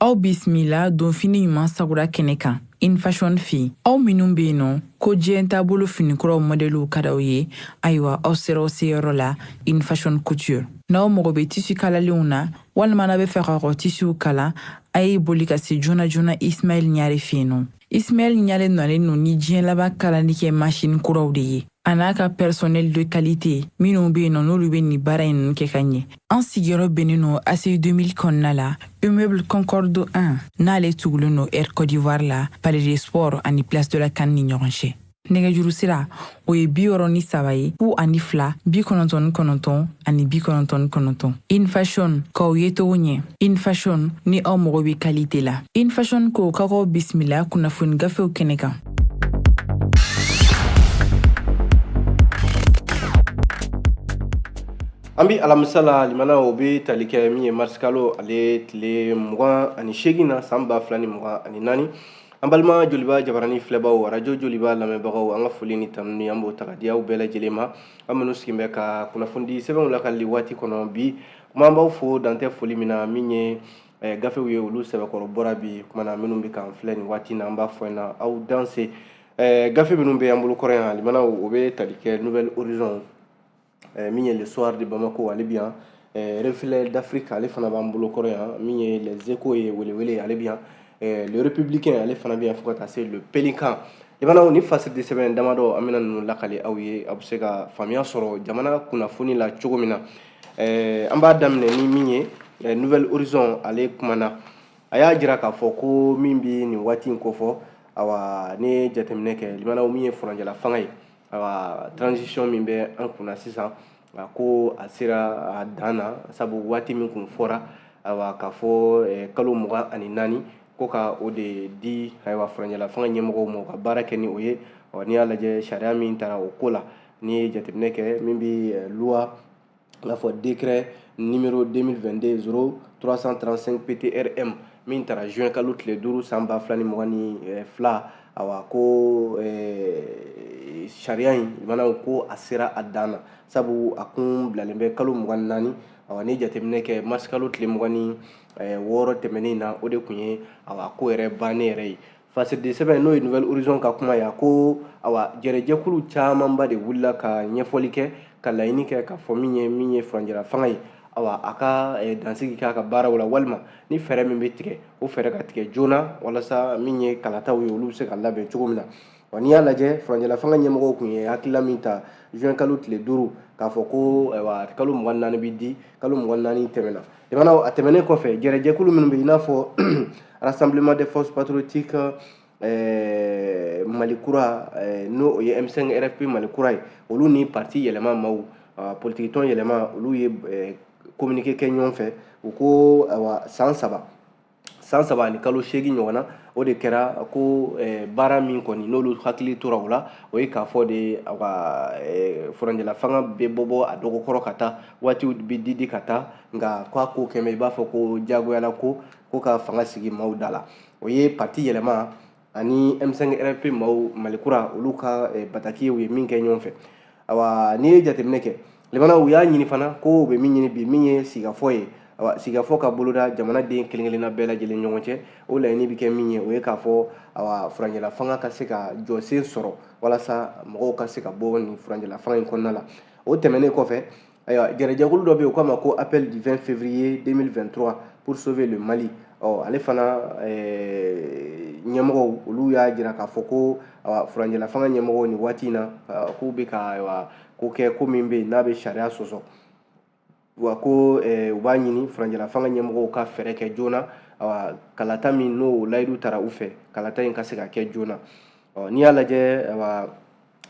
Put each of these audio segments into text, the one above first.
Aw bisimila donfini ɲuman sagura kɛnɛ kan In Fashion fɛ yen. Aw minnu bɛ yen nɔ ko diɲɛ taabolo finikuraw mɔdɛliw ka d'aw ye, ayiwa, aw sera aw seyɔrɔ la In Fashion Couture. N'aw mago bɛ tissu kalalenw na walima n'aw bɛ fɛ k'aw ka tissuw kala, a ye boli ka se joona joona Ismaɛl Ɲare fɛ yen nɔ. Ismaɛl Ɲare nalen don ni diɲɛ laban kalali kɛ machine kuraw de ye, a n'a ka personnel de qualité minnu bɛ yen nɔ, n'olu bɛ nin baara in ninnu kɛ ka ɲɛ. An sigiyɔrɔ bɛnnen don ACI 2000 kɔnɔna la, immeuble Concorde 1, n'ale tugulen don Air Côte d'Ivoire la, Palais des Sports ani Place de la CAN ni ɲɔgɔn cɛ. Nɛgɛjuru sira, o ye 63 ye, 02 99 ani 99. In Fashion, k'aw ye cogo ɲɛ. In Fashion, ni aw mago bɛ qualité la. In Fashion ko k'aw bisimila kunnafoni gafew kɛnɛ kan. An bi alamisa la, limana, o bɛ tali kɛ min ye marisikalo ale tile 28 na, san 2024. An balima Joliba jabarani filɛbaw, arajo Joliba lamɛnbagaw, an ka foli ni tanuni, an b'o ta ka di aw bɛɛ lajɛlen ma, an minnu sigin bɛ ka kunnafonidi sɛbɛnw lakali waati kɔnɔ bi. Kuma, an b'aw fo dantɛ foli min na. Min ye gafew ye, olu sɛbɛkɔrɔ bɔra bi. Kuma na, minnu bɛ k'an filɛ nin waati na, an b'a fɔ na aw danse. Gafe minnu bɛ an bolo kɔrɔ yan, limanaw, o bɛ tali kɛ Nouvel Horizon, min ye Le Soir de Bamako, ale bi yan, Reflet d'Afrique, ale fana b'an bolo kɔrɔ yan, min ye Les Échos ye, welewele, ale bi yan, Le Républicain, ale fana bɛ yan, fo ka taa se Le Pélican. Limanaw, ni fasiridi sɛbɛn damadɔ, an bɛna ninnu lakale aw ye, aw bɛ se ka faamuya sɔrɔ jamana kunnafoni la cogo min na. An b'a daminɛ ni min ye Nouvel Horizon. Ale kumana, a y'a jira k'a fɔ ko min bɛ nin waati in kofɔ, awa, ni jateminɛ kɛ, limanaw, min ye furancɛla fanga ye, awa, transition min bɛ an kunna sisan, a ko a sera a dan na, sabu waati min kun fɔra, awa, k'a fɔ kalo 24, ko ka o de di, ayiwa, furancɛla fanga ɲɛmɔgɔw ma, u ka baara kɛ ni o ye. Ɔ, n'i y'a lajɛ, sariya min taara o ko la, n'i ye jateminɛ kɛ, min bɛ loi, n'a fɔ décret numéro 2022 0335 PTRM, min taara juin kalo tile 5, san 2022, awa, ko sariya in mana ko a sera a dan na, sabu a kun bilalen bɛ kalo 24. Awa, ni jateminɛ kɛ, mars kalo tile 26 tɛmɛnen na, o de kun ye, awa, ko yɛrɛ bannen yɛrɛ ye. Fasiridi sɛbɛn, n'o ye Nouvel Horizon ka kuma ye, a ko, awa, jɛrɛjɛkulu camanba de wulila ka ɲɛfɔli kɛ, ka laɲini kɛ k'a fɔ min ye furancɛla fanga ye, awa, a ka dansigi k'a ka baaraw la, walima ni fɛɛrɛ min bɛ tigɛ, o fɛɛrɛ ka tigɛ joona, walasa min ye kalataw ye, olu bɛ se ka labɛn cogo min na. Wa n'i y'a lajɛ, furancɛla fanga ɲɛmɔgɔw kun ye hakilila min ta juin kalo tile 5, k'a fɔ ko, ayiwa, kalo 24 bɛ di, kalo 24 tɛmɛna. Jamana a tɛmɛnen kɔfɛ, jɛrɛjɛkulu minnu bɛ, i n'a fɔ Rassemblement des forces patriotiques Mali kura, n'o ye M5 RFP Mali kura ye, olu ni parti Yɛlɛma maaw, politiki tɔn Yɛlɛma, olu ye communiqué kɛ ɲɔgɔn fɛ. U ko, ayiwa, san 3, san 3 ani kalo 8 ɲɔgɔn na, o de kɛra ko baara min kɔni n'olu hakili tora o la, o ye k'a fɔ de, awa, furancɛla fanga bɛ bɔ a dɔgɔkɔrɔ ka taa, waatiw bɛ di di ka taa, nka k'a ko kɛmɛ i b'a fɔ ko diyagoyala ko ka fanga sigi maaw da la. O ye parti Yɛlɛma ani M5 RFP maaw Mali kura, olu ka bataki ye, u ye min kɛ ɲɔgɔn fɛ. Awa, n'i ye jateminɛ kɛ, limana, u y'a ɲini fana ko u bɛ min ɲini bi, min ye sigikafɔ ye, awa, sigikafɔ ka boloda jamanaden kelen kelenna bɛɛ lajɛlen ɲɔgɔn cɛ. O laɲini bɛ kɛ min ye, o ye k'a fɔ, awa, furancɛla fanga ka se ka jɔsen sɔrɔ, walasa mɔgɔw ka se ka bɔ nin furancɛla fanga in kɔnɔna la. O tɛmɛnen kɔfɛ, ayiwa, jɛrɛjɛkulu dɔ bɛ yen, u k'a ma ko Appel du 20 février 2023 pour sauver le Mali. Ɔ, ale fana ɲɛmɔgɔw, olu y'a jira k'a fɔ ko, awa, furancɛla fanga ɲɛmɔgɔw nin waati in na, k'u bɛ ka, ayiwa, ko kɛ ko min bɛ yen n'a bɛ sariya sɔsɔ, wa ko u b'a ɲini furancɛla fanga ɲɛmɔgɔw ka fɛɛrɛ kɛ joona, awa, kalata min n'o layidu tara u fɛ, kalata in ka se ka kɛ joona. Ɔ, n'i y'a lajɛ, awa,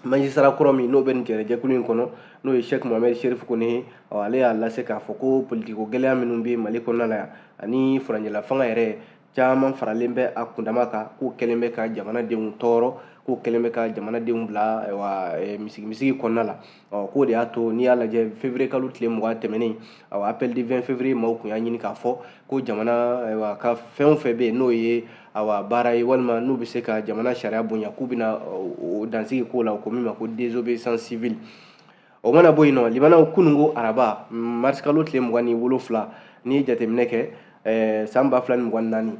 magistrat kɔrɔ min n'o bɛ nin jɛrɛjɛkulu in kɔnɔ, n'o ye Cheikh Mohamed Cherif Kone ye, ɔ, ale y'a lase k'a fɔ ko politiko gɛlɛya minnu bɛ Mali kɔnɔna la yan, ani furancɛla fanga yɛrɛ caman faralen bɛ a kundama kan, k'o kɛlen bɛ ka jamanadenw tɔɔrɔ, k'o kɛlen bɛ ka jamanadenw bila, ayiwa, misigi misigi kɔnɔna la. Ɔ, k'o de y'a to, n'i y'a lajɛ, février kalo tile 20 tɛmɛnen, awa, Appel du 20 février maaw kun y'a ɲini k'a fɔ ko jamana, ayiwa, ka fɛn o fɛn bɛ yen n'o ye, awa, baara ye, walima n'u bɛ se ka jamana sariya bonya, k'u bɛna o dansigi ko la, o ko min ma ko désobéissance civile. O mana bɔ yen nɔ, limanaw, kununko araba, mars kalo tile 27, n'i ye jateminɛ kɛ, san 2024,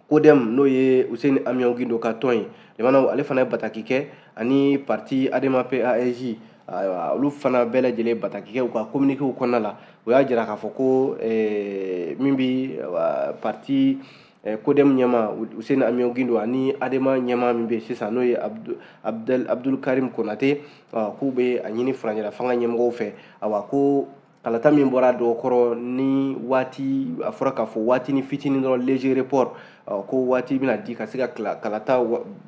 CODEM, n'o ye Useni Amiɔn Gindo ka tɔn ye, limanaw, ale fana ye bataki kɛ, ani parti ADEMA PASJ, ayiwa, olu fana bɛɛ lajɛlen bataki kɛ. U ka communiqué kɔnɔna la, u y'a jira k'a fɔ ko min bi parti CODEM ɲɛma Useni Amiɔn Gindo ani ADEMA ɲɛma min bɛ sisan, n'o ye Abdul Karim Konate, k'u bɛ a ɲini furancɛla fanga ɲɛmɔgɔw fɛ, awa, ko kalata min bɔra dɔw kɔrɔ ni waati a fɔra k'a fɔ waati ni fitinin dɔrɔn, léger report, ko waati bɛna di ka se ka kalata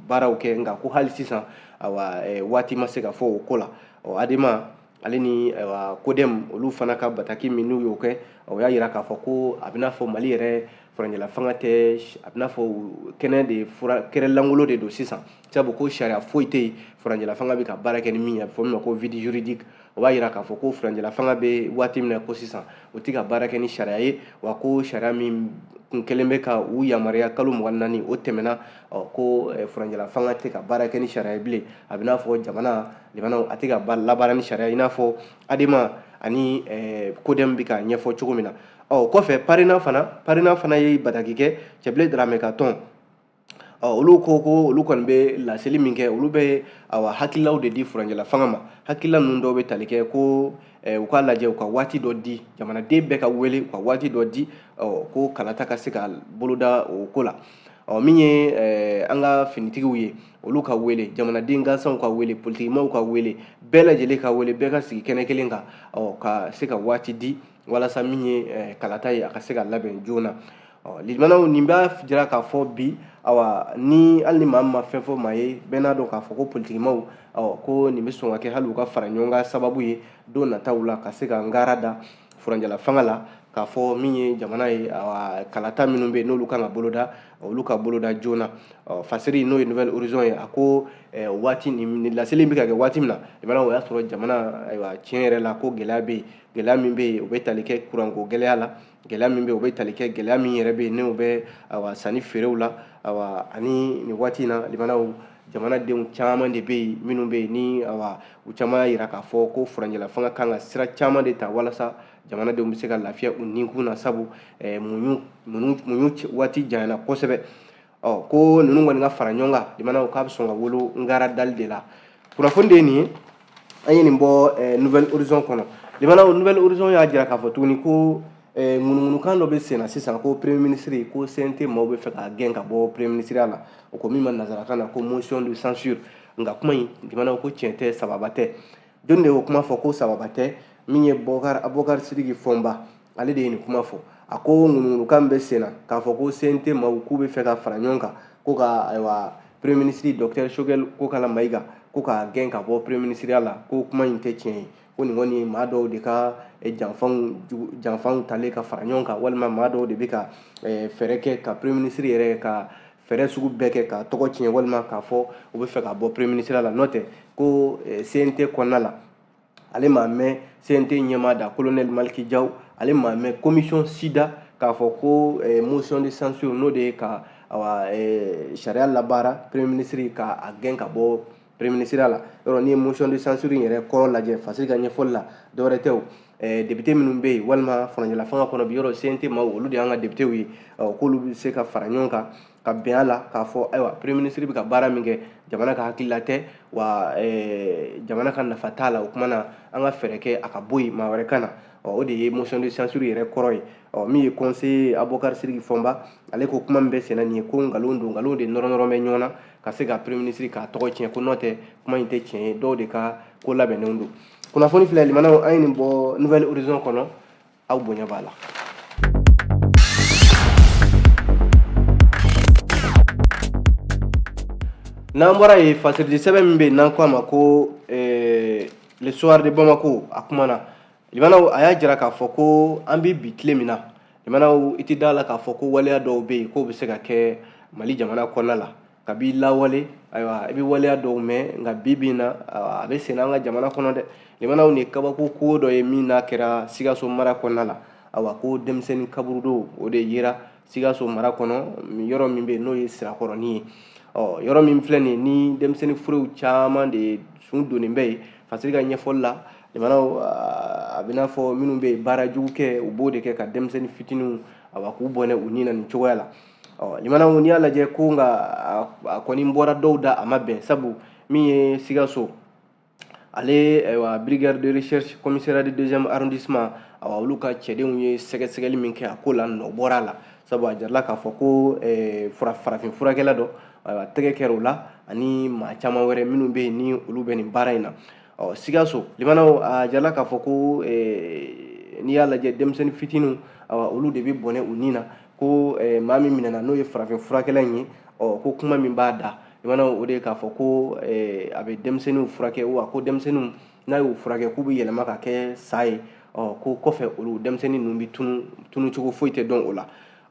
baaraw kɛ, nka ko hali sisan, awa, waati ma se ka fɔ o ko la. Ɔ, ADEMA ale ni, ayiwa, CODEM, olu fana ka bataki min n'u y'o kɛ, o y'a yira k'a fɔ ko a bɛna fɔ Mali yɛrɛ furancɛla fanga tɛ, a bɛna fɔ kɛnɛ de fura kɛrɛ lankolon de don sisan, sabu ko sariya foyi tɛ yen furancɛla fanga bɛ ka baara kɛ ni min ye, a bɛ fɔ min ma ko vide juridique. O b'a yira k'a fɔ ko furancɛla fanga bɛ waati min na ko sisan, o tɛ ka baara kɛ ni sariya ye, wa ko sariya min kun kɛlen bɛ ka u yamaruya kalo 24, o tɛmɛna. Ɔ, ko furancɛla fanga tɛ ka baara kɛ ni sariya ye bilen, a bɛ n'a fɔ jamana limanaw a tɛ ka labaara ni sariya, i n'a fɔ ADEMA ani CODEM bɛ ka ɲɛfɔ cogo min na. Ɔ, kɔfɛ, PARENA fana ye bataki kɛ, Cɛbilen Daramɛ ka tɔn. Ɔ, olu ko ko olu kɔni bɛ laseli min kɛ, olu bɛ, awa, hakililaw de di furancɛla fanga ma. Hakilila ninnu dɔw bɛ tali kɛ ko u k'a lajɛ, u ka waati dɔ di, jamanaden bɛɛ ka wele, u ka waati dɔ di, ɔ, ko kalata ka se ka boloda o ko la. Ɔ, min ye an ka finitigiw ye, olu ka wele, jamanaden gansanw ka wele, politikimaw ka wele, bɛɛ lajɛlen ka wele, bɛɛ ka sigi kɛnɛ kelen kan, ɔ, ka se ka waati di walasa min ye kalata ye, a ka se ka labɛn joona. Ɔ, limanaw, nin b'a jira k'a fɔ bi, awa, ni hali ni maa min ma fɛn fɔ maa ye, bɛɛ n'a dɔn k'a fɔ ko politikimaw, ɔ, ko nin bɛ sɔn ka kɛ hali u ka fara ɲɔgɔn kan sababu ye don nataw la, ka se ka ngara da furancɛla fanga la, k'a fɔ min ye jamana ye, awa, kalata minnu bɛ yen n'olu kan ka boloda, olu ka boloda joona. Ɔ, Fasiri, n'o ye Nouvel Horizon ye, a ko waati nin laseli bɛ ka kɛ waati min na, limanaw, o y'a sɔrɔ jamana, ayiwa, tiɲɛ yɛrɛ la, ko gɛlɛya bɛ yen. Gɛlɛya min bɛ yen, o bɛ tali kɛ kuranko gɛlɛya la, gɛlɛya min bɛ yen, o bɛ tali kɛ gɛlɛya min yɛrɛ bɛ yen n'o bɛ, awa, sanni feerew la. Awa, ani nin waati in na, limanaw, jamanadenw caman de bɛ yen minnu bɛ yen ni, awa, u caman y'a jira k'a fɔ ko furancɛla fanga kan ka sira caman de ta walasa jamanadenw bɛ se ka lafiya u nikun na, sabu muɲu muɲu waati janyana kosɛbɛ. Ɔ, ko ninnu kɔni ka fara ɲɔgɔn kan, limanaw, k'a bɛ sɔn ka wolo ngara dali de la. Kunnafoni de ye nin ye, an ye nin bɔ Nouvel Horizon kɔnɔ. Limanaw, Nouvel Horizon y'a jira k'a fɔ tuguni ko ŋunuŋunukan dɔ bɛ sen na sisan ko premier ministre, ko CNT maaw bɛ fɛ k'a gɛn ka bɔ premier ministre la, o ko min ma nanzarakan na ko motion de censure. Nka kuma in, limanaw, ko tiɲɛ tɛ, sababa tɛ. Jɔnni de y'o kuma fɔ ko sababa tɛ? Min ye Bɔkari Abubakar Sidiki Fɔnba, ale de ye nin kuma fɔ. A ko ŋunuŋunukan bɛ sen na k'a fɔ ko CNT maaw k'u bɛ fɛ ka fara ɲɔgɔn kan ko ka, ayiwa, premier ministre docteur Choguel Kokala Mayiga, ko k'a gɛn ka bɔ premier ministre la, ko kuma in tɛ tiɲɛ ye, ko nin kɔni ye maa dɔw de ka janfanw janfanw talen ka fara ɲɔgɔn kan, walima maa dɔw de bɛ ka fɛɛrɛ kɛ ka premier ministre yɛrɛ ka fɛɛrɛ sugu bɛɛ kɛ ka tɔgɔ tiɲɛ, walima k'a fɔ u bɛ fɛ ka bɔ premier ministre la. N'o tɛ, ko CNT kɔnɔna la, ale m'a mɛn CNT ɲɛmaa da colonel Maliki Diaw, ale m'a mɛn commission si da k'a fɔ ko motion de censure, n'o de ye ka, awa, sariya labaara, premier ministre ka a gɛn ka bɔ premier ministre la. Yɔrɔ n'i ye motion de censure in yɛrɛ kɔrɔ lajɛ, Fasiri ka ɲɛfɔli la, dɔwɛrɛ tɛ o, député minnu bɛ yen walima furancɛla fanga kɔnɔ bi, yɔrɔ CNT maaw, olu de y'an ka députéw ye, k'olu bɛ se ka fara ɲɔgɔn kan ka bɛn a la k'a fɔ, ayiwa, premier ministre bɛ ka baara min kɛ, jamana ka hakilila tɛ, wa jamana ka nafa t'a la, o kuma na an ka fɛɛrɛ kɛ a ka bɔ yen, maa wɛrɛ ka na. Ɔ, o de ye motion de censure yɛrɛ kɔrɔ ye. Ɔ, min ye conseiller Abubakar Sidiki Fɔnba, ale ko kuma min bɛ senna nin ye, ko nkalon don, nkalon de nɔrɔ nɔrɔ bɛ ɲɔgɔn na ka se ka premier ministre k'a tɔgɔ tiɲɛ, ko n'o tɛ, kuma in tɛ tiɲɛ ye, dɔw de ka ko labɛnnenw don. Kunnafoni filɛ, limanaw, an ye nin bɔ Nouvel Horizon kɔnɔ, aw bonya b'a la. N'an bɔra yen, fasiridi sɛbɛn min bɛ yen n'an ko a ma ko Le Soir de Bamako, a kumana, limanaw, a y'a jira k'a fɔ ko an bɛ bi tile min na, limanaw, i tɛ da la k'a fɔ ko waleya dɔw bɛ yen k'o bɛ se ka kɛ Mali jamana kɔnɔna la kabi lawale. Ayiwa, i bɛ waleya dɔw mɛn, nka bi bi in na, a bɛ senna an ka jamana kɔnɔ dɛ. Limanaw, nin ye kabako ko dɔ ye min n'a kɛra Sikaso mara kɔnɔna la. Awa, ko denmisɛnnin kaburudo, o de yera Sikaso mara kɔnɔ, yɔrɔ min bɛ yen n'o ye Sirakɔrɔnin ye. Ɔ, yɔrɔ min filɛ nin ye, ni denmisɛnnin furew caman de sun donnen bɛ yen. Fasiri ka ɲɛfɔli la, limanaw, a bɛ n'a fɔ minnu bɛ yen baara jugu kɛ, u b'o de kɛ ka denmisɛnnin fitininw, Awa, k'u bɔnɛ u ni na nin cogoya la. Ɔ, limanaw, n'i y'a lajɛ ko nka a kɔni bɔra dɔw da, a ma bɛn, sabu min ye Sikaso ale, ayiwa, brigade de recherche, commissariat de deuxième arrondissement, awa, olu ka cɛdenw ye sɛgɛsɛgɛli min kɛ a ko la, nɔ bɔra a la, sabu a jirala k'a fɔ ko farafin furakɛla dɔ, ayiwa, tɛgɛ kɛra o la, ani maa caman wɛrɛ minnu bɛ yen ni olu bɛ nin baara in na. Ɔ, Sikaso, limanaw, a jirala k'a fɔ ko n'i y'a lajɛ, denmisɛnnin fitininw, awa, olu de bɛ bɔnɛ u ni na. Ko maa min minɛna, n'o ye farafin furakɛla in ye, ɔ, ko kuma min b'a da, limanaw, o de ye k'a fɔ ko a bɛ denmisɛnninw furakɛ, wa ko denmisɛnninw, n'a y'u furakɛ, k'u bɛ yɛlɛma ka kɛ sa ye. Ɔ, ko kɔfɛ, olu denmisɛnnin ninnu bɛ tunu, tunu cogo foyi tɛ dɔn o la.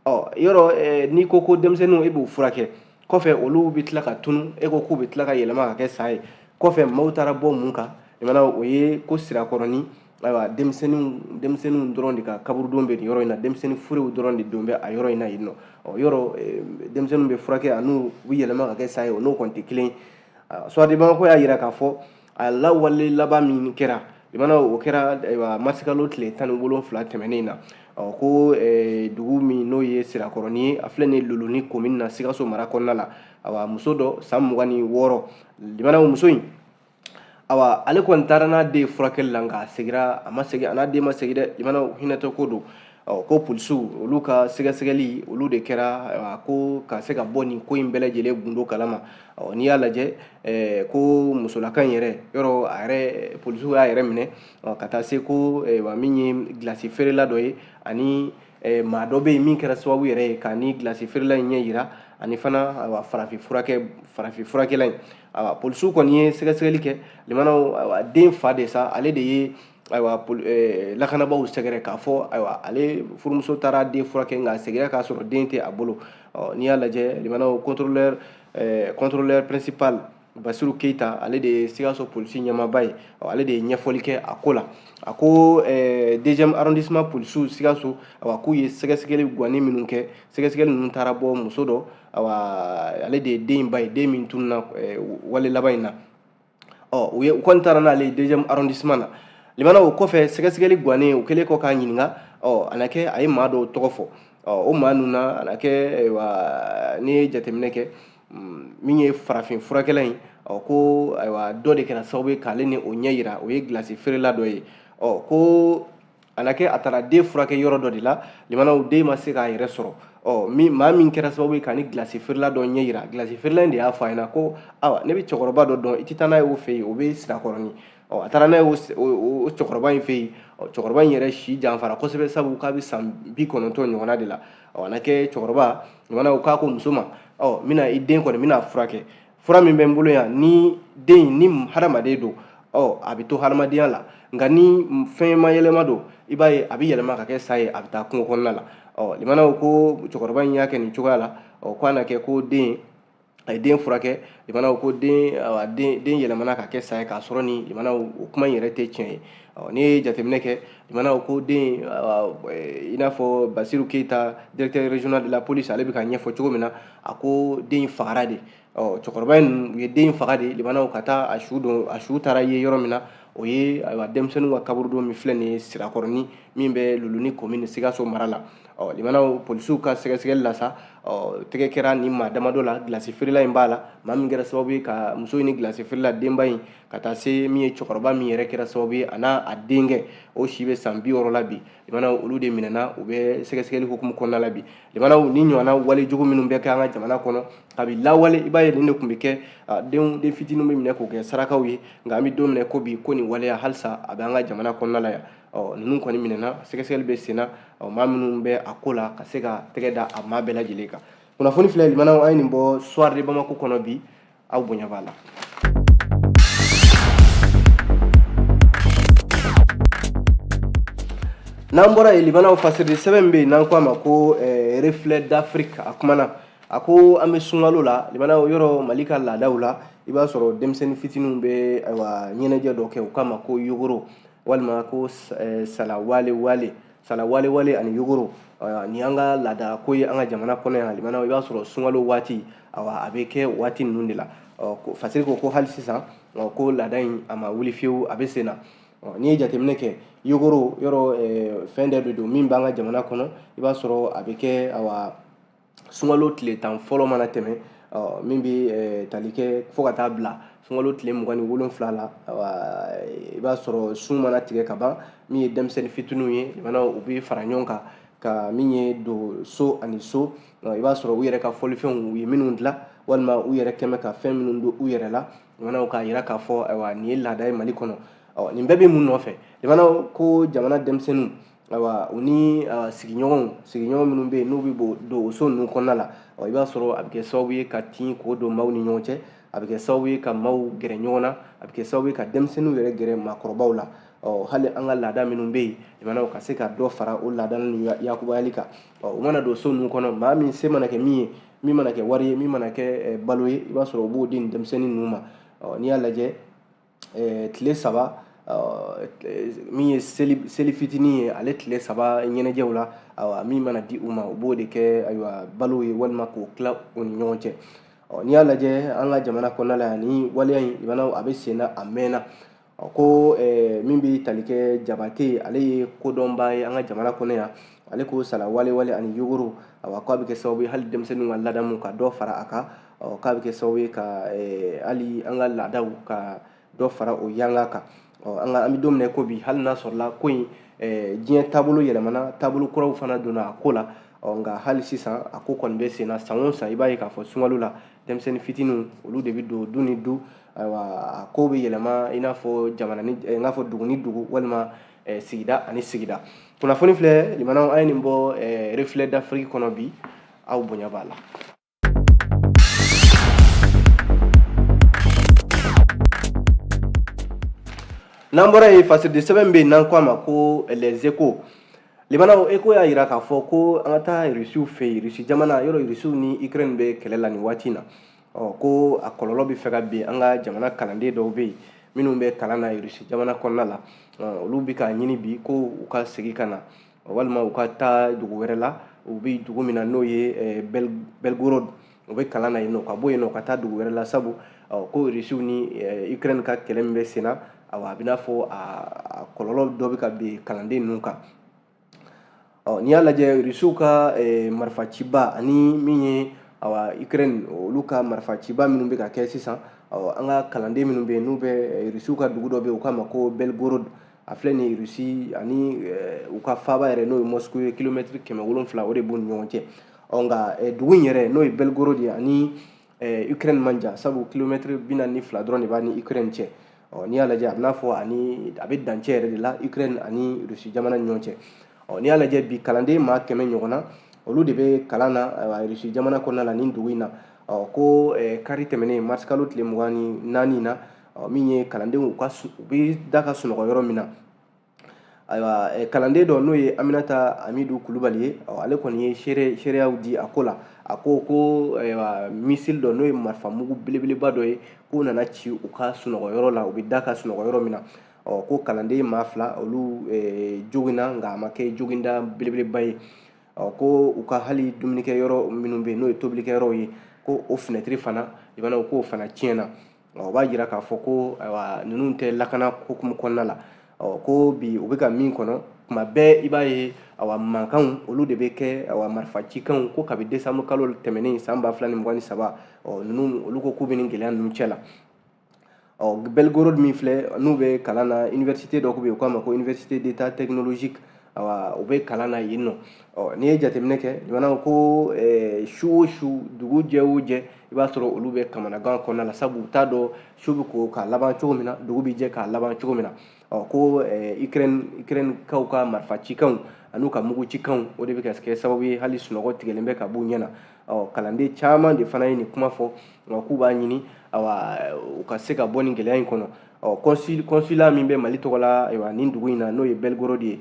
Ɔ, yɔrɔ n'i ko ko denmisɛnninw, e b'u furakɛ, kɔfɛ olu bɛ tila ka tunu, e ko k'u bɛ tila ka yɛlɛma ka kɛ sa ye, kɔfɛ maaw taara bɔ mun kan? Limanaw, o ye ko Sirakɔrɔni, ayiwa, denmisɛnninw dɔrɔn de ka kaburudon bɛ nin yɔrɔ in na, denmisɛnnin furew dɔrɔn de don bɛ a yɔrɔ in na yen nɔ. Ɔ, yɔrɔ denmisɛnninw bɛ furakɛ ani u bɛ yɛlɛma ka kɛ sa ye, o n'o kɔni tɛ kelen ye. Soir de Bamako y'a jira k'a fɔ a lawale laban min kɛra, limanaw, o kɛra, ayiwa, marisikalo tile 17 tɛmɛnen na. Ɔ, ko dugu min n'o ye Sirakɔrɔni ye, a filɛ nin ye Loloni commune na, Sikaso mara kɔnɔna la. Awa, muso dɔ, san 26, limanaw, muso in, awa, ale kɔni taara n'a den furakɛli la, nka a segira, a ma segin, a n'a den ma segin dɛ. Limanaw, hinɛtɔ ko don. Ɔ, ko polisiw, olu ka sɛgɛsɛgɛli, olu de kɛra, ayiwa, ko ka se ka bɔ nin ko in bɛɛ lajɛlen gundo kalama. Ɔ, n'i y'a lajɛ, ko musolaka in yɛrɛ, yɔrɔ a yɛrɛ, polisiw y'a yɛrɛ minɛ, ka taa se ko min ye gilasi feerela dɔ ye, ani maa dɔ bɛ yen min kɛra sababu yɛrɛ ye ka ni gilasi feerela in ɲɛ yira, ani fana, ayiwa, farafin furakɛla in. Ayiwa, polisiw kɔni ye sɛgɛsɛgɛli kɛ, limanaw, ayiwa, den fa de sa, ale de ye, ayiwa, lakanabaaw sɛgɛrɛ k'a fɔ, ayiwa, ale furumuso taara den furakɛ, nka a seginna k'a sɔrɔ den tɛ a bolo. Ɔ, n'i y'a lajɛ, limanaw, contrôleur principal Basiru Keyita, ale de ye Sikaso polisi ɲɛmaaba ye, ale de ye ɲɛfɔli kɛ a ko la. A ko deuxième arrondissement polisiw Sikaso, awa, k'u ye sɛgɛsɛgɛli guwanni minnu kɛ, sɛgɛsɛgɛli ninnu taara bɔ muso dɔ, awa, ale de ye den ba ye, den min tununna wale laban in na. Ɔ, u ye, u kɔni taara n'ale ye deuxième arrondissement na. Limanaw, o kɔfɛ, sɛgɛsɛgɛli guwannen, u kɛlen kɔ k'a ɲininka, ɔ, a na kɛ a ye maa dɔw tɔgɔ fɔ. Ɔ, o maa ninnu na, a na kɛ, ayiwa, n'i ye jateminɛ kɛ, min ye farafin furakɛla in, ɔ, ko, ayiwa, dɔ de kɛra sababu ye k'ale ni o ɲɛ yira, o ye gilasi feerela dɔ ye. Ɔ, ko a na kɛ a taara den furakɛ yɔrɔ dɔ de la, limanaw, den ma se k'a yɛrɛ sɔrɔ. Ɔ, min maa min kɛra sababu ye ka ni gilasi feerela dɔ ɲɛ yira, gilasi feerela in de y'a fɔ a ɲɛna ko, awa, ne bɛ cɛkɔrɔba dɔ dɔn, i tɛ taa n'a ye o fɛ yen, o bɛ Sirakɔrɔni. Ɔ, a taara n'a ye o cɛkɔrɔba in fɛ yen. Ɔ, cɛkɔrɔba in yɛrɛ si janfara kosɛbɛ, sabu k'a bɛ san 90 ɲɔgɔnna de la. Ɔ, a na kɛ cɛkɔrɔba, limanaw, k'a ko muso ma, ɔ, n bɛna i den kɔni, n bɛna furakɛ, fura min bɛ n bolo yan, ni den ni hadamaden don, ɔ, a bɛ to hadamadenya la, nka ni fɛn ma yɛlɛma don, i b'a ye a bɛ yɛlɛma ka kɛ sa ye, a bɛ taa kungo kɔnɔna la. Ɔ, limanaw, ko cɛkɔrɔba in y'a kɛ nin cogoya la. Ɔ, ko a na kɛ ko den, a ye den furakɛ, limanaw, ko den, awa, den yɛlɛmana ka kɛ sa ye, k'a sɔrɔ ni, limanaw, o kuma in yɛrɛ tɛ tiɲɛ ye. Ɔ, n'i ye jateminɛ kɛ, limanaw, ko den, i n'a fɔ Basiru Keyita, directeur régional de la police, ale bɛ ka ɲɛfɔ cogo min na, a ko den fagara de. Ɔ, cɛkɔrɔba in, u ye den faga de, limanaw, ka taa a su don, a su taara ye yɔrɔ min na, o ye, ayiwa, denmisɛnninw ka kaburudon min filɛ nin ye Sirakɔrɔni, min bɛ Luluni commune, Sikaso mara la. Ɔ, limanaw, polisiw ka sɛgɛsɛgɛli la sa, ɔ, tɛgɛ kɛra nin maa damadɔ la, gilasi feerela in b'a la, maa min kɛra sababu ye ka muso in ni gilasi feerela denba in, ka taa se min ye cɛkɔrɔba min yɛrɛ kɛra sababu ye, a n'a a denkɛ, o si bɛ san 60 la bi. Limanaw, olu de minɛna, u bɛ sɛgɛsɛgɛli hukumu kɔnɔna la bi. Limanaw, ni ɲɔgɔnna wale jugu minnu bɛ kɛ an ka jamana kɔnɔ kabi lawale, i b'a ye nin de tun bɛ kɛ, den fitininw bɛ minɛ k'o kɛ sarakaw ye. Nka an bɛ don min na ko bi, ko nin waleya halisa a bɛ an ka jamana kɔnɔna la yan. Ɔ, ninnu kɔni minɛna, sɛgɛsɛgɛli bɛ sen na, ɔ, maa minnu bɛ a ko la, ka se ka tɛgɛ da a maa bɛɛ lajɛlen kan. Kunnafoni filɛ, limanaw, an ye nin bɔ Soir de Bamako kɔnɔ bi, aw bonya b'a la. N'an bɔra yen, limanaw, fasirili sɛbɛn bɛ yen n'an ko a ma ko Reflet d'Afrique, a kumana, a ko an bɛ sunkalo la. Limanaw, yɔrɔ Mali ka laadaw la, i b'a sɔrɔ denmisɛnnin fitininw bɛ, ayiwa, ɲɛnajɛ dɔ kɛ, u k'a ma ko yogoro, walima ko salawale wale, salawale wale ani yogoro. Nin y'an ka laada ko ye an ka jamana kɔnɔ yan. Limanaw, i b'a sɔrɔ sunkalo waati, awa, a bɛ kɛ waati ninnu de la. Fasiri ko hali sisan ko laada in a ma wuli fiyewu, a bɛ sen na. N'i ye jateminɛ kɛ yogoro yɔrɔ fɛn dɔ de don min b'an ka jamana kɔnɔ, i b'a sɔrɔ a bɛ kɛ awa sunkalo tile 10 fɔlɔ mana tɛmɛ, min bɛ tali kɛ fo ka taa bila sunkalo tile 27 la. I b'a sɔrɔ sun mana tigɛ ka ban, min ye denmisɛnnin fitininw ye, u bɛ fara ɲɔgɔn kan ka min ye don so ani so. I b'a sɔrɔ u yɛrɛ ka fɔlifɛnw u ye minnu dilan, walima u yɛrɛ kɛmɛ ka fɛn minnu don u yɛrɛ la, k'a jira k'a fɔ ayiwa nin ye laada ye Mali kɔnɔ. Nin bɛɛ bɛ mun nɔfɛ? Ko jamana denmisɛnninw, ayiwa u ni sigiɲɔgɔn minnu bɛ yen n'u bɛ don o so ninnu kɔnɔna la, i b'a sɔrɔ a bɛ kɛ sababu ye ka tin k'o don maaw ni ɲɔgɔn cɛ, a bɛ kɛ sababu ye ka maaw gɛrɛ ɲɔgɔn na, a bɛ kɛ sababu ye ka denmisɛnninw yɛrɛ gɛrɛ maakɔrɔbaw la. Hali an ka laada minnu bɛ yen, ka se ka dɔ fara o laada ninnu yakubayali kan. U mana don so ninnu kɔnɔ, maa min se mana kɛ min ye, min mana kɛ wari ye, min mana kɛ balo ye, i b'a sɔrɔ u b'o di nin denmisɛnnin ninnu ma. N'i y'a lajɛ tile 3 min ye seli fitinin ye, ale tile 3 ɲɛnajɛw la, ayiwa min mana di u ma, u b'o de kɛ ayiwa balo ye, walima k'o tila u ni ɲɔgɔn cɛ. N'i y'a lajɛ an ka jamana kɔnɔna la yan, ni waleya in a bɛ sen na a mɛnna. Ko min bɛ tali kɛ Jabate, ale ye kodɔnba ye an ka jamana kɔnɔ yan, ale ko sala wale ani yogoro, awa k'a bɛ kɛ sababu ye hali denmisɛnninw ka ladamu ka dɔ fara a kan, k'a bɛ kɛ sababu ye ka hali an ka laadaw ka dɔ fara o yanga kan. An bɛ don min na ko bi, hali n'a sɔrɔla ko in diɲɛ taabolo yɛlɛmana, taabolo kuraw fana donna a ko la, nka hali sisan a ko kɔni bɛ sen na. San o san i b'a ye k'a fɔ sunkalo la denmisɛnnin fitininw olu de bɛ don du ni du, ayiwa a ko bɛ yɛlɛma i n'a fɔ jamana ni i n'a fɔ dugu ni dugu, walima sigida ani sigida. Kunnafoni filɛ limanaw, an ye nin bɔ Reflet d'Afrique kɔnɔ bi, aw bonya b'a la. N'an bɔra yen, fasiridi sɛbɛn bɛ yen n'an ko a ma ko Les Échos. Limanaw, Écho y'a jira k'a fɔ ko an ka taa Rusiw fɛ yen, Rusi jamana yɔrɔ, Rusiw ni Ukraine bɛ kɛlɛ la nin waati in na. Ko a kɔlɔlɔ bɛ fɛ ka bin an ka jamana kalanden dɔw bɛ yen minnu bɛ kalan na Rusi jamana kɔnɔna la, olu bɛ k'a ɲini bi ko u ka segin ka na, walima u ka taa dugu wɛrɛ la, u bɛ dugu min na n'o ye Belgorod, u bɛ kalan na yen nɔ, ka bɔ yen nɔ ka taa dugu wɛrɛ la, sabu ko Rusiw ni Ukraine ka kɛlɛ min bɛ sen na, awa a bɛ n'a fɔ a kɔlɔlɔ dɔ bɛ ka bin kalanden ninnu kan. N'i y'a lajɛ Rusiw ka marifaciba ani min ye awa Ukraine olu ka marifaciba minnu bɛ ka kɛ sisan, an ka kalanden minnu bɛ yen n'u bɛ Rusiw ka dugu dɔ bɛ yen u k'a ma ko Belgorod, a filɛ nin ye Rusi ani u ka faaba yɛrɛ n'o ye Moscou ye, kilomɛtiri 700 o de b'u ni ɲɔgɔn cɛ. Nka dugu in yɛrɛ n'o ye Belgorod ye ani Ukraine man jan, sabu kilomɛtiri 42 dɔrɔn de b'a ni Ukraine cɛ. N'i y'a lajɛ a bɛ n'a fɔ ani a bɛ dancɛ yɛrɛ de la Ukraine ani Rusi jamana ni ɲɔgɔn cɛ. N'i y'a lajɛ bi kalanden maa 100 ɲɔgɔn na, olu de bɛ kalan na Rusi jamana kɔnɔna la nin dugu in na. Ko kari tɛmɛnen mars kalo tile 24 na, min ye kalandenw u bɛ da ka sunɔgɔ yɔrɔ min na, ayiwa kalanden dɔ n'o ye Aminata Amidu Kulubali ye, ale kɔni ye seereyaw di a ko la. A ko ko ayiwa missile dɔ n'o ye marifamugu belebeleba dɔ ye, k'o nana ci u ka sunɔgɔ yɔrɔ la, u bɛ da ka sunɔgɔ yɔrɔ min na. Ko kalanden maa 2 olu joginna, nka a ma kɛ joginda belebeleba ye. Ko u ka hali dumunikɛyɔrɔ minnu bɛ yen n'o ye tobilikɛyɔrɔw ye, ko o fenêtre fana k'o fana tiɲɛna. O b'a jira k'a fɔ ko ayiwa ninnu tɛ lakana hukumu kɔnɔna la. Ko bi u bɛ ka min kɔnɔ tuma bɛɛ i b'a ye awa mankanw olu de bɛ kɛ, awa marifacikanw, ko kabi décembre kalo tɛmɛnen san 2023, ninnu olu ko k'u bɛ nin gɛlɛya ninnu cɛ la. Belgorod min filɛ n'u bɛ kalan na université dɔ bɛ yen u k'a ma ko université d'état technologique, awa u bɛ kalan na yen nɔ. N'i ye jateminɛ kɛ limanaw, ko su o su, dugu jɛ o jɛ, i b'a sɔrɔ olu bɛ kamanagan kɔnɔna la, sabu u t'a dɔn su bɛ ko k'a laban cogo min na, dugu bɛ jɛ k'a laban cogo min na. Ko Ukraine kaw ka marifacikanw an'u ka mugucikanw, o de bɛ ka kɛ sababu ye hali sunɔgɔ tigɛlen bɛ ka b'u ɲɛ na. Kalanden caman de fana ye nin kuma fɔ, k'u b'a ɲini awa u ka se ka bɔ nin gɛlɛya in kɔnɔ. Consulat min bɛ Mali tɔgɔ la ayiwa nin dugu in na n'o ye Belgorod ye,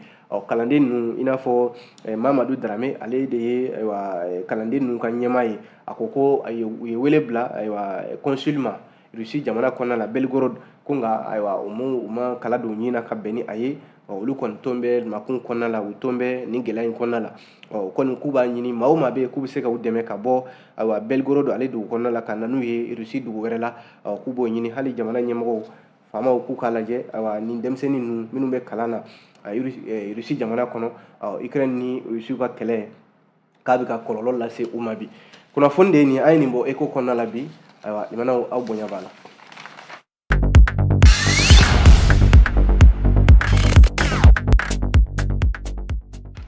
kalanden ninnu i n'a fɔ Mamadu Darame, ale de ye ayiwa kalanden ninnu ka ɲɛmaa ye. A ko ko u ye wele bila ayiwa consul ma Rusi jamana kɔnɔna la Belgorod, ko nka ayiwa u ma kala don ɲin na ka bɛn ni a ye. Olu kɔni ton bɛ makun kɔnɔna la, u ton bɛ nin gɛlɛya in kɔnɔna la. Kɔni k'u b'a ɲini maa o maa bɛ yen k'u bɛ se ka u dɛmɛ ka bɔ ayiwa Belgorod ale dugu kɔnɔna la ka na n'u ye Rusi dugu wɛrɛ la, k'u b'o ɲini hali jamana ɲɛmɔgɔw Faamaw k'u k'a lajɛ, ayiwa, nin denmisɛnnin ninnu minnu bɛ kalan na Rusi jamana kɔnɔ, Ukraine ni Rusiw ka kɛlɛ k'a bɛ ka kɔlɔlɔ lase u ma bi. Kunnafoni de ye nin, an ye nin bɔ Écho kɔnɔna la bi. Ayiwa, limanaw, aw bonya b'a la.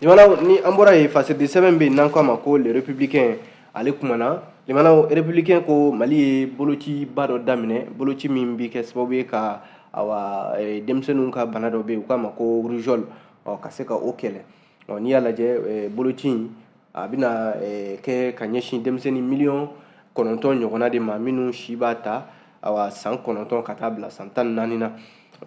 Limanaw, ni an bɔra yen, fasiridi sɛbɛn bɛ yen n'an ko a ma ko Le Républicain, ale kumana. Limanaw, Républicain ko Mali ye bolociba dɔ daminɛ, boloci min bɛ kɛ sababu ye ka, awa, denmisɛnninw ka bana dɔ bɛ yen u k'a ma ko rougeole, ɔ, ka se ka o kɛlɛ. Ɔ, n'i y'a lajɛ, boloci in a bɛna kɛ ka ɲɛsin denmisɛnnin 9 miliyɔn ɲɔgɔnna de ma, minnu si b'a ta, awa, san 9 ka taa bila san 14 na.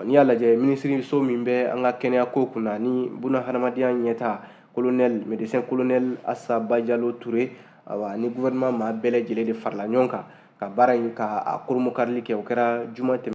N'i y'a lajɛ, minisiriso min bɛ an ka kɛnɛya ko kunna ni buna hadamadenya ɲɛta, colonel médecin colonel Asa Bajalo Ture, awa, ni gouvernement maa bɛɛ lajɛlen de farala ɲɔgɔn kan ka baara in ka a koromokarili kɛ, o kɛra juma tɛmɛ.